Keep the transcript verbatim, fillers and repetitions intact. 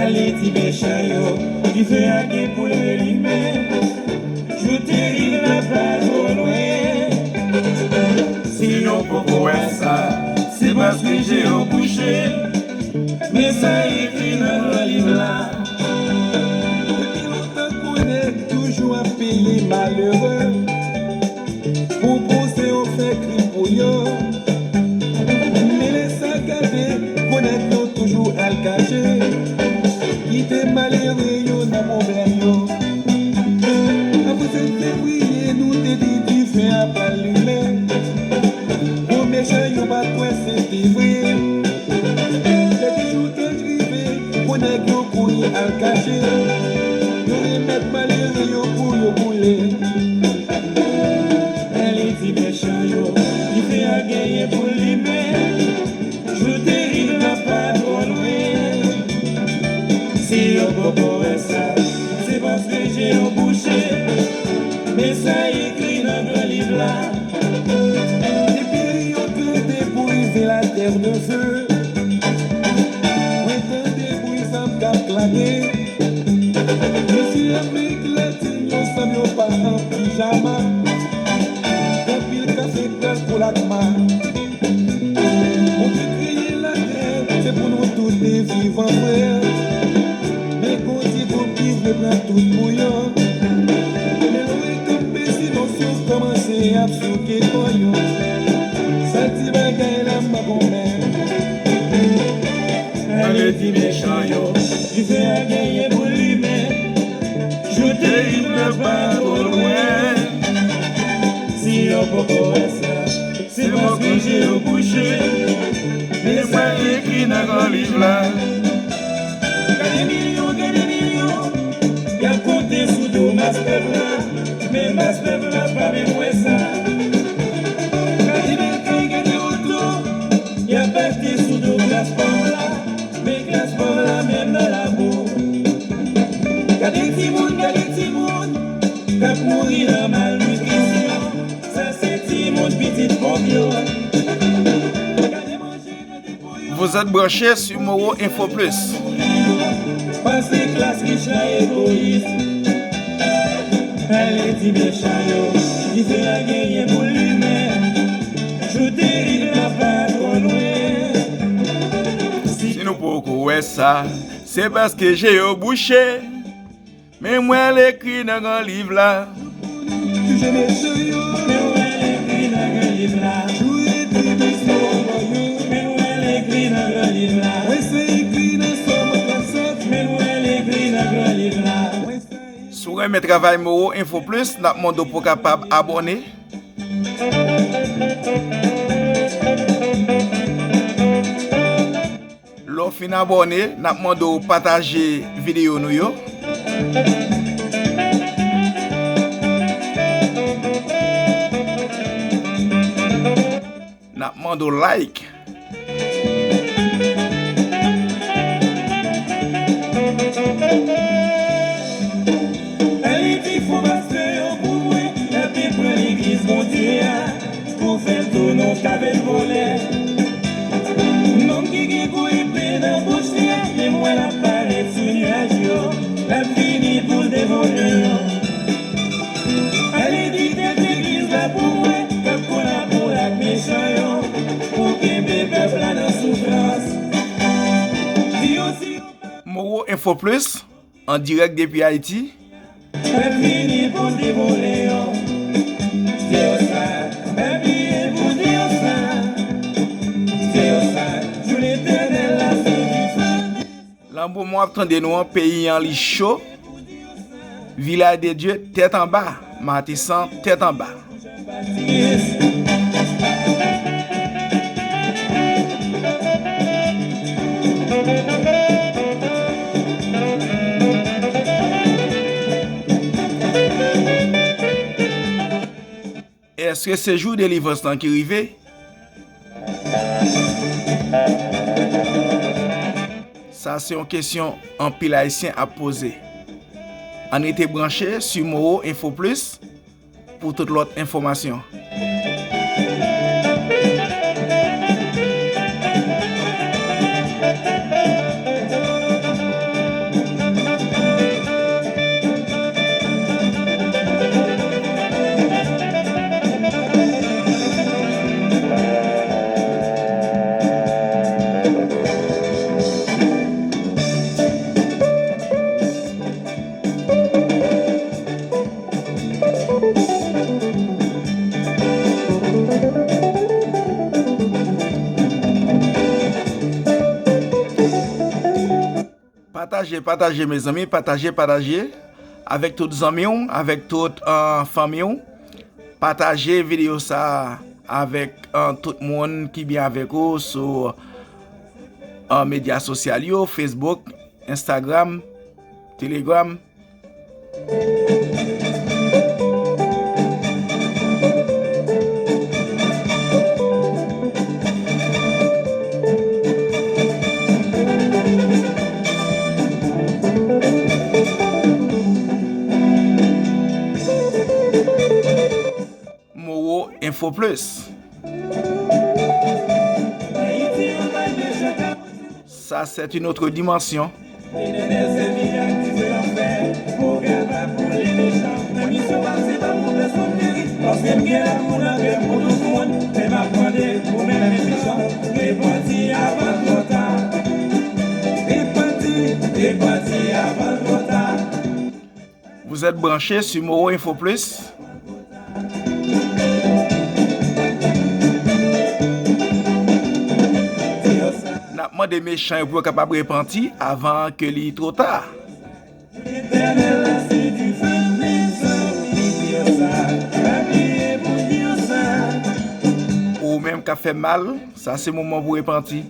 Lè ti mechan yo, dife a gen pou l relimen. Jou terib la pa twò lwen. Si nou poko wè sa, se paske je yo bouche. Men sa ekri nan gran liv la. Depi lontan konnen toujou ap peye malere. Pou pwosè yo fè krim pou yo. Men lè sa gade, konnen yo toujou al kache. Kite malere yo nan pwoblèm yo. Avan sèt fevriye, nou te di dife a pral limen. Gwo mechan yo pa t kwè se te vre. Lè ti jou te rive, gwo nèg yo kouri al kache. Yo remèt malere yo pou yo boule. Men lè ti mechan yo, dife a genyen pou l limen. Jou terib la pa twò lwen. Si yo poko wè sa, se paske je yo bouche. Men sa ekri nan gran liv la. Depi yo tande pou rive latè de feu. Mwen tande bri zam k ap klake. Mesye Amerik Latin yo sanble yo pa an pijama. Anpil kafe pral kou lakma. Bondye kreye latè, se pou nou tout te viv an frè. Men gon ti gwoup ki vle pran tout pou yo. Men lè w kanpe silans yo kòmanse ap souke kò yo. Sa ti bagay la m pa konprann. Ann di mechan yo, dife a genyen pou l limen. Jou terib la pa twò lwen. Si yo poko wè sa, se paske je yo bouche. Men sa ekri nan gran liv la. Gade milyon, gade milyon, y ap konte sou do mas pèp la. Men mas pèp la pa menm wè sa. Gade makay, gade oto, y ap achte sou do klas pòv la. Men klas pòv la menm nan labou. Gade timoun, gade timoun k ap mouri nan malnitrisyon. Sa se timoun pitit pòv yo. Gade manje, gade po yo. Vous êtes branchés sur Moro Info Plus. Pase klas rich la egoyis. Ann di mechan yo, dife a genyen pou l limen. Jou terib la pa twò lwen. Si nou poko wè sa, se paske je yo bouche. Men m wè l ekri nan gran liv la. Jije mechan yo. Men m wè l ekri nan gran liv la. Jou retribisyon an bò yo. Men m wè l ekri nan gran liv la. Mwen se ekri nan Sòm trannsenk. Men m wè l ekri nan gran liv la. Si w renmen travay Moro Info Plus, n ap mande w pou w kapab abòne. Lè w fin abòne, n ap mande w pataje videyo nou yo. N ap mande w like. Ann di fo pastè yo pou mwen, y ap vin pran legliz Bondye a. Pou fè l tounen yon kave vòlè. Nonm ki gen gwo epe nan bouch li a, men m wè l ap parèt sou nyaj yo. L ap vini pou l devore yo. Ale di tèt legliz la pou mwen, k ap kolabore ak mechan yo, pou kenbe pèp la nan soufrans. Di yo si yo pa Moro Info Plus. An dirèk depi Ayiti. Pèp vini pou devore yo. Di yo sa, pèp vini pou di yo sa. Di yo sa, jou Letènèl la se dife. Lanmou mwen ap tande nou an, peyi an li cho. Vilaj de Dye, tèt anba. Matisan, tèt anba. Èske se jou delivrans lan ki rive? Sa se yon kesyon anpil Ayisyen ap poze. Ann rete branche sou Moro Info Plus pou tout lòt enfòmasyon. Pataje, pataje, mezanmi, pataje, pataje avèk tout zanmi w, avèk tout, ah, fanmi w. Pataje videyo sa a avèk, ah, tout moun ki byen avèk ou sou, ah, medya sosyal yo, Facebook, Instagram, Telegram. Moro Info Plus. Ça, c'est une autre dimension. Vous êtes branchés sur Moro Info Plus. N ap mande mechan yo pou yo kapab repanti avan ke li twò ta. Ou menm k ap fè mal, sa se moman pou repanti.